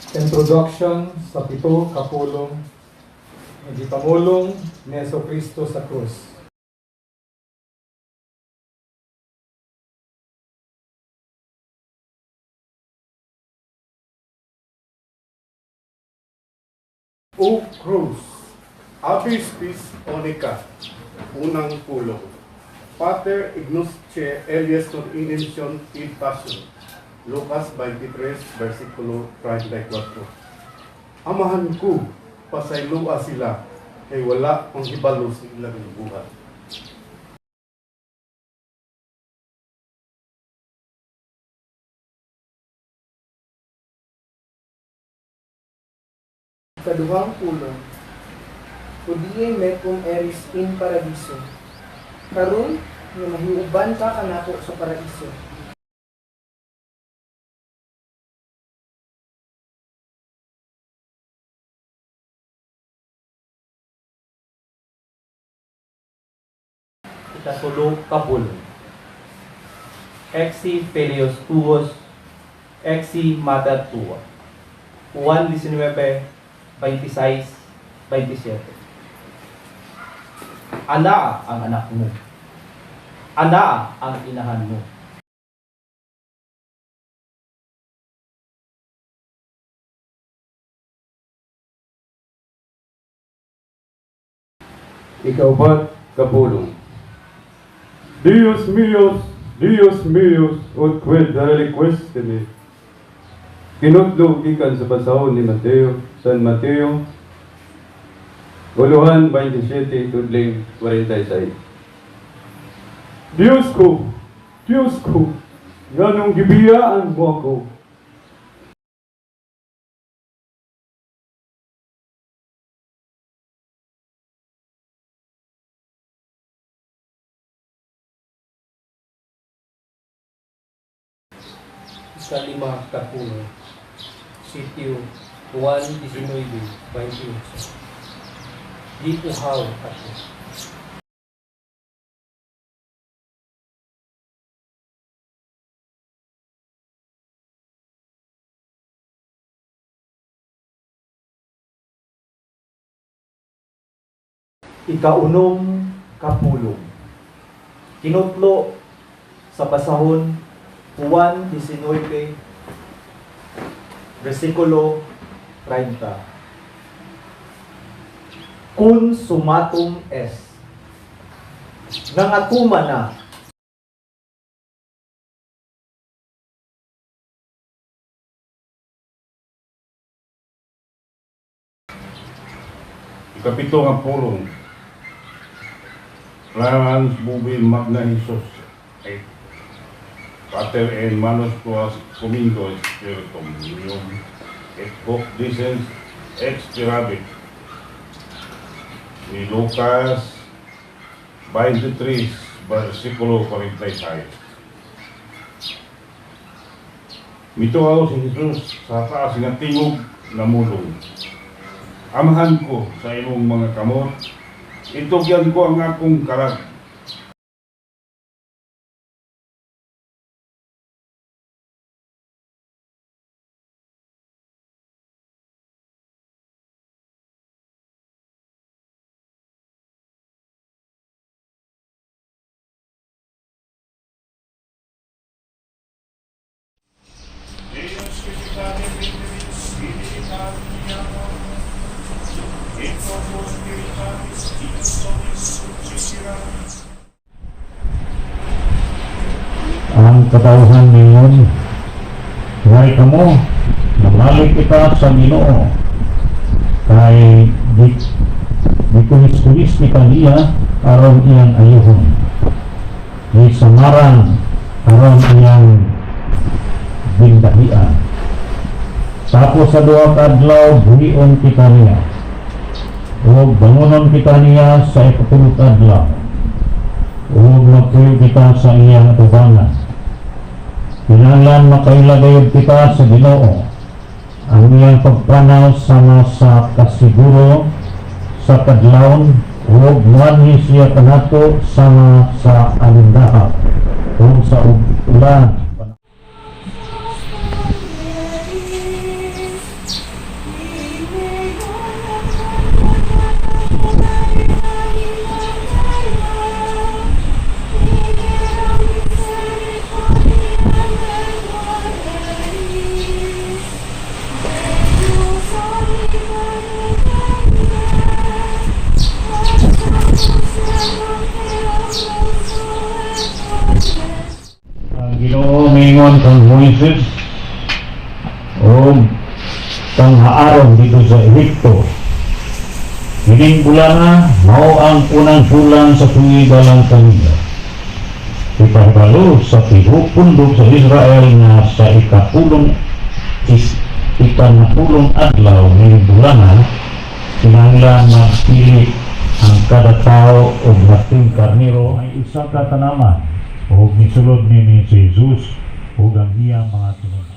Introduction sa pito ka pulong nga gipamulong ni Kristo sa krus. O Cruz, Avis Spes Unica, unang pulong. Pater ignosce illos non inemption id passion. Lucas 23, versikulo 34. Amahan ko, pasayloa sila, kay wala manghibalo sa ilang gibuhat. Ikaduhang pulong. Hodie mecum eris in paradiso. Karon nga mahiuban ka kanako sa paraiso. Ikatulo ka pulong. Ecce filios tuos, ecce mater tua. Juan 19, 26, 27. Anaa ang anak mo. Anaa ang inahan mo. Ikaupat ka pulong. Dios míos, Dios míos, ut quid reliquiste me? Kinutlo gikan sa basahon ni Mateo, San Mateo, Uluhan 27, tudling 46. Diyos ko, Diyos ko, nganong gibiyaan mo ako? Ikalima ka pulong. Sitio Juan 19, 28. Giuhaw ako. Ikaunom ka pulong. Kinutlo sa basahon Juan 19, versikulo 30. Consummatum est. Nangatuman na. Ikapito nga pulong. Clarans bubi magna Jesus. Et Pater en manos tuas comindo spiritum meum et hoc dicens expirabit. Ni Lucas 23, versikulo 46. Mituhaw si Jesus sa taas nga tingog namulong. Amahan ko, sa imong mga kamot, itugyan ko ang akong kalag. Ang katawhan ningon, "Way kamo, nabalik kita sa Ginoo kay di gikuwis-kuwis kita niya aron iyang ayuhon, gisamaran aron iyang bindahian. Tapos sa duha ka adlaw buhion kita niya ug bangonon kita niya sa ikatulo ka adlaw ug magpuyo kita sa iyang atubangan." Kinahanglan makaila gayud kita sa Ginoo. Ang iyang pagpanaw sama sa kasiguro sa kadlawon ug muanhi siya kanato sama sa alindahap ug sa ulan. Ginoo miingon kang Moises ug kang Aaron didto sa Ehipto. Kining bulana mao ang unang bulan sa tuig alang kanila. Ipahibalo sa tibuok pundok sa Israel nga sa ikapulong is ikanapulong adlaw ning bulana kinahanglan magpili ang kada tao og mating karnero may usa ka tanaman ug misulod nini si Jesus ug ang iyang mga tinunan.